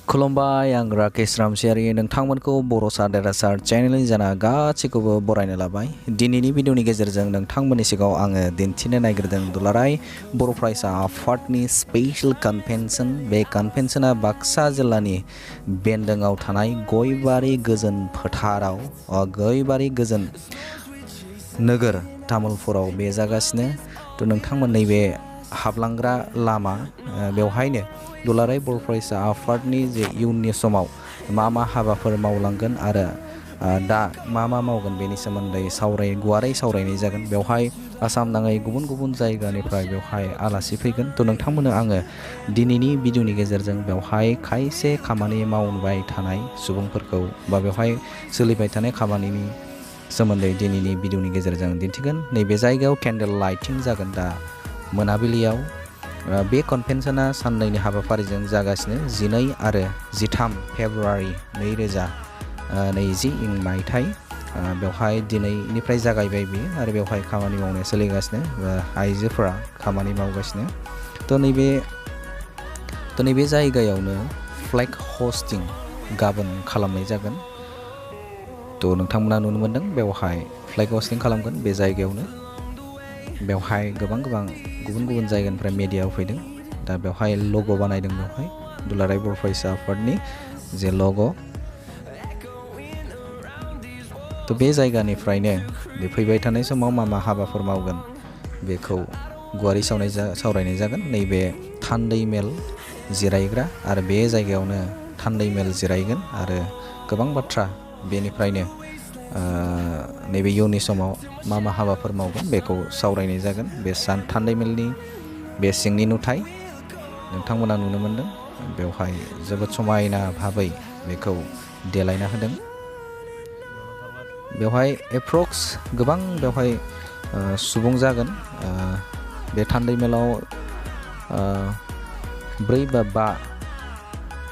खुलुमबाय आं राकेश रामसियारि नोंथांमोनखौ बर' सार चेनेलनि जाना गासैखौबो बरायनो लाबाय। दिनैनि भिडिअनि गेजेरजों नोंथांमोननि सिगाङाव आङो दिन्थिनो नागिरदों दुलाराय बर' फरायसा आफादनि स्पेशल कनभेनसन। बे कनभेनसना बाक्सा जिल्लानि बेन्दोंआव थानाय गयबारि गोजोन फोथाराव गयबारि गोजोन नोगोर तामुलपुराव बे जागासिनो। थ' नोंथांमोन नैबे हाबलांग्रा लामा बेवहायनो दुलाराय बर' फरायसा आफादनि जे इयुननि समाव मा हाबाफोर मावलांगोन आरो दा मा मावगोन बेनि सोमोन्दै गुवारै सावरायनाय जागोन। बेवहाय आसाम नाङै गुबुन गुबुन जायगानिफ्राय बेवहाय आलासि फैगोन। थ' नोंथांमोननो आङो दिनैनि भिडिअनि गेजेरजों बेवहाय खायसे खामानि मावबाय थानाय सुबुंफोरखौ बा बेवहाय सोलिबाय थानाय खामानिनि सोमोन्दै दिनैनि भिडिअनि गेजेरजों दिन्थिगोन। नैबे जायगायाव केन्डेल लाइटिं जागोन दा मोनाबिलियाव। बे कनभेनसना साननैनि हाबाफारिजों जागासिनो 12 आरो 13 फेब्रुवारि 2020 मायथाइ। बेवहाय दिनैनिफ्राय जागायबाय बेयो आरो बेवहाय खामानि मावनाया सोलिगासिनो। आइजोफोरा खामानि मावगासिनो। थ' नैबे जायगायावनो फ्लेग हस्टिं गाबोन खालामनाय जागोन। थ' नोंथांमोना नुनो मोनदों बेवहाय फ्लेग हस्टिं खालामगोन बे जायगायावनो। बेवहाय गोबां गुबुन गुबुन जायगानिफ्राय मेडियायाव फैदों। दा बेवहाय लग' बानायदों बेवहाय दुलाराय बर' फरायसा आफादनि जे लग'। थ' बे जायगानिफ्रायनो बे फैबाय थानाय समाव मा हाबाफोर मावगोन बेखौ गुवारै सावरायनाय जागोन। नैबे थान्दै मेल जिरायग्रा आरो बे जायगायावनो थान्दै मेल जिरायगोन आरो गोबां बाथ्रा बेनिफ्रायनो नैबे इयुननि समाव मा हाबाफोर मावगोन बेखौ सावरायनाय जागोन। बे थान्दै मेलनि बे सिंनि नुथाय नोंथांमोना नुनो मोनदों। बेवहाय जोबोद समायना भाबै बेखौ देलायना होदों। बेवहाय एप्रक्स गोबां बेवहाय सुबुं जागोन। बे थान्दै मेलाव 4 बा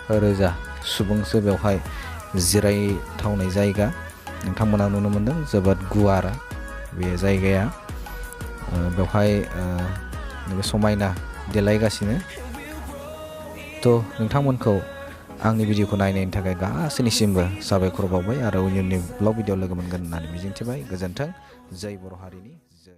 5 रोजा सुबुंसो बेवहाय जिरायथावनाय जायगा नोंथांमोना नुनो मोनदों। जोबोद गुवार बे जायगाया। बेवहाय समायना देलायगासिनो। थ' नोंथांमोनखौ आंनि भिडिअखौ नायनायनि थाखाय गासैनिसिमबो साबायखर बावबाय आरो इयुननि ब्लग भिडिअ लोगो मोनगोन होननानै मिजिंथिबाय। गोजोन्थों। जय बर' हारिनि जय।